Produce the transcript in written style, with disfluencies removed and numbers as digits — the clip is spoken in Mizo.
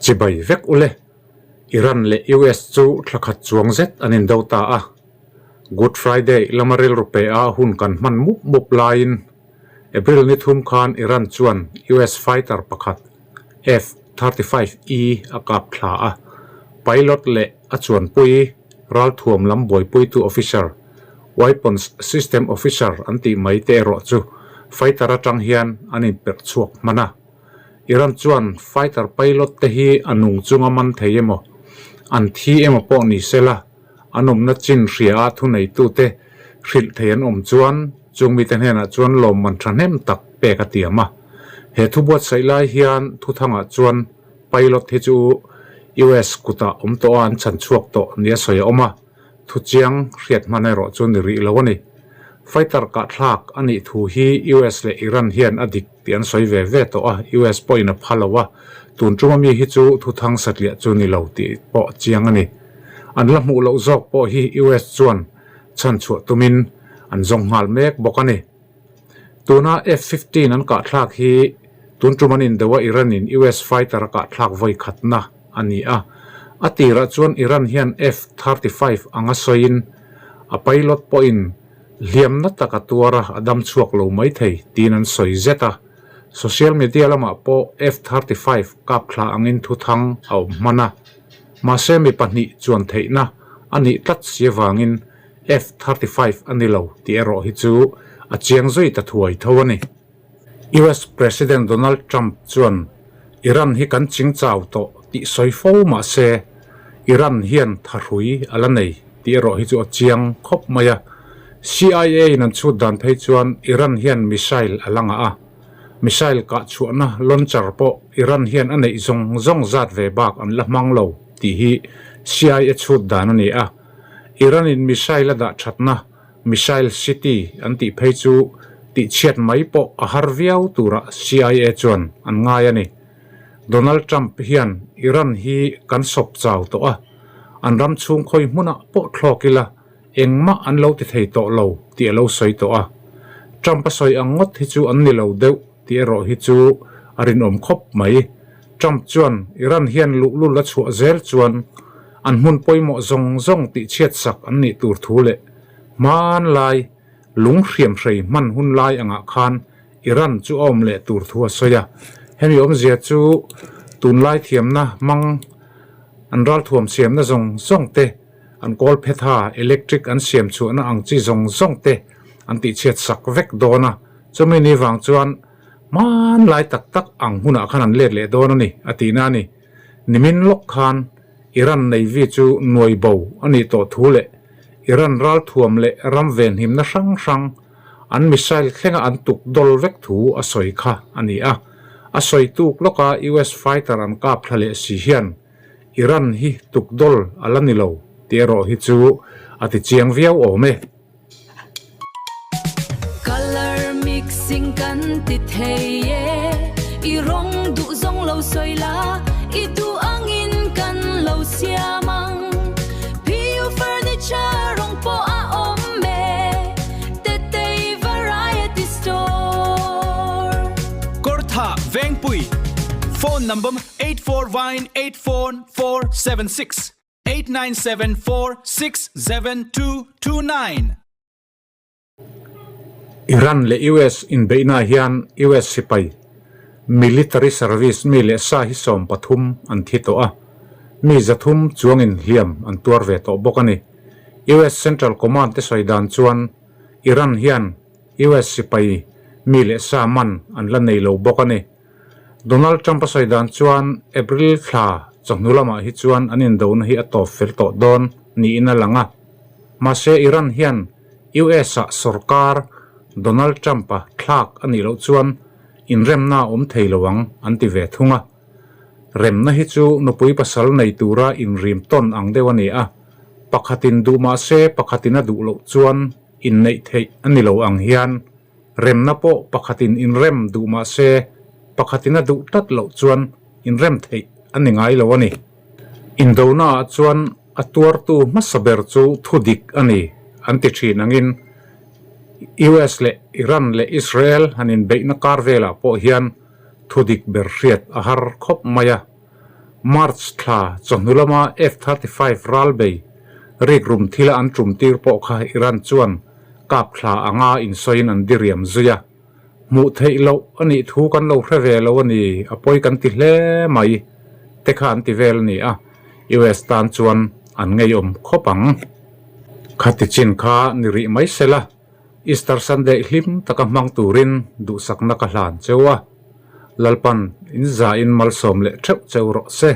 Chibai vek ule. Iran leh US chu thla khat chuang zet an indo ta a. Good Friday lama rilru pe a hun kan hman mup mup laiin April ni thum khan Iran chuan US fighter pakhat F-35E a kap thla a. Pilot leh a chuanpui ralthuam lam buaipuitu officer, Weapons System Officer an tih mai te erawh chu fighter atang hian an inperh chhuak hman a. Iran chuan fighter pilot te hi a nung chunga man thei emaw, an thi emaw pawh ni se la, an awmna chin hria a thuneitute hrilh thei an awm chuan chung mite hnenah chuan lawmman thahnem tak pek a tiam a. He thu buatsaih lai hian thuthangah chuan pilot hi chu US kutah awm tawh a an chhan chhuak tawh nia sawi a awm a. Thu chiang hriat hman erawh chu ni rih lo a ni. Fighter kahthlak a nih thu hi US leh Iran hian a dik tih an sawi ve ve tawh a, US pawhin a pha lo a, tun tuma mi hi chu thuthang satliah chu ni lo tih pawh chiang a ni. An la hmuh loh zawk pawh hi US chuan chhanchhuah tumin an zawng nghal mek bawk a ni. Tuna F-15 an kahthlak hi tun tum an indo a Iran-in US fighter a kahthlak vawi khatna a ni a. A tirah chuan Iran hian F-35 anga sawiin a pilot pawhin hliamna tak a tuar a, a dam chhuak lo mai thei tiin an sawi zet a. Social media lamah pawh F-35 kap thla angin thuthang a awm hman a. Mahse mi pahnih chuan theihna a nih tlat si avangin F-35 a ni lo tih erawh hi chu a chiang zui ta thuai tho a ni. US President Donald Trump chuan Iran hi kan ching chau tawh tih sawi fo mah se Iran hian thahrui a la nei tih erawh hi chu a chiang khawp mai a. CIA in an chhut dan phei chuan Iran hian missile a la ngah a, missile kah chhuahna launcher pawh Iran hian a neih zawng zawng zat ve bak an la hmang lo tih hi CIA chhut dan a ni a. Iran-in missile a dah thatna Missile City an tih phei chu tihchhiat mai pawh a har viau turah CIA chuan an ngai a ni. Donald Trump hian Iran hi kan sawp chau tawh a, an ram chhung khawi hmunah pawh thlawk ila engmah an lo ti thei tawh lo tih a lo sawi tawh a. Trump a sawi ang ngawt hi chu an ni lo deuh tih erawh hi chu a rinawm khawp mai. Trump chuan Iran hian luhlul a chhuah zel chuan an hmun pawimawh zawng zawng tihchhiat sak an nih tur thu leh hmanlai lung hriamhrei hman hun lai angah khan Iran chu a awm leh tur thu a sawi a. Hemi awmzia chu tunlai thiamna hmang an ralthuam siamna zawng zawng te, an kawl phetha electric an siam chhuahna ang chi zawng zawng te an tihchhiat sak vek dawn a. Chumi ni vang chuan Hmanlai tak tak ang hunah khan an let leh dawn a ni, a tihna a ni. Nimin lawk khan Iran Navy chu nuai bo a nih tawh thu leh Iran ralthuam leh ram venhimna hrang hrang an missile thlenga an tuk dawl vek thu a sawi kha a ni a. A sawi tuk lawka US fighter an kap thla leh si hian Iran hi tuk dawl a la ni lo tih erawh hi chu a ti chiang viau awm e. Colour mixing kan ti thei e, i rawng duh zawng lo sawi la, i duh angin kan lo siam ang. PU Furniture rawng pawh a awm e, Tetei Variety Store. Kawrtha Vengpui Phone number 84184476. 89746729. Iran leh US inbeihnaah hian US sipai military service mi leh sa hi 13 an thi tawh a, mi 300 chuangin hliam an tuar ve tawh bawk a ni. US Central Command te sawi dan chuan Iran hian US sipai mi leh sa man an la nei lo bawk a ni. Donald Trump a sawi dan chuan April thla chawhnu lamah hi chuan an indona hi a tawp fel tawh dawn niin a lang a. Mahse Iran hian US-ah sorkar Donald Trump-a thlak a nih loh chuan inremna a awm thei lo ang an ti ve thung a. Remna hi chu nupui pasal nei tura inrim tawn ang deuh a ni a, pakhatin duh mahse pakhatin a duh loh chuan inneih theih a ni lo ang hian Remna pawh pakhatin inrem duh mah se, pakhatin a duh tlat loh chuan inrem theih a ni ngai lo a ni. Indonaah chuan a tuartu hmasa ber chu thu dik a ni an ti thin angin US leh Iran leh Israel han inbeihna kar velah pawh hian thu dik ber hriat a har khawp mai a. March thla chawhnu lama F-35 ralbei rikrum thila an tum tir pawh kha Iran chuan kap thla anga insawiin an diriam zui a. Hmuh theih loh a nih thu kan lo hre ve lo a ni, a pawi kan ti hle mai te kha an ti vel a ni a, US tan chuan an ngeiawm khawp ang. Khati chin kha ni rih mai sela, Easter Sunday hlim taka hmang turin duhsakna ka hlan cheu a, Lalpan in za in malsawm leh theuh cheu rawh se.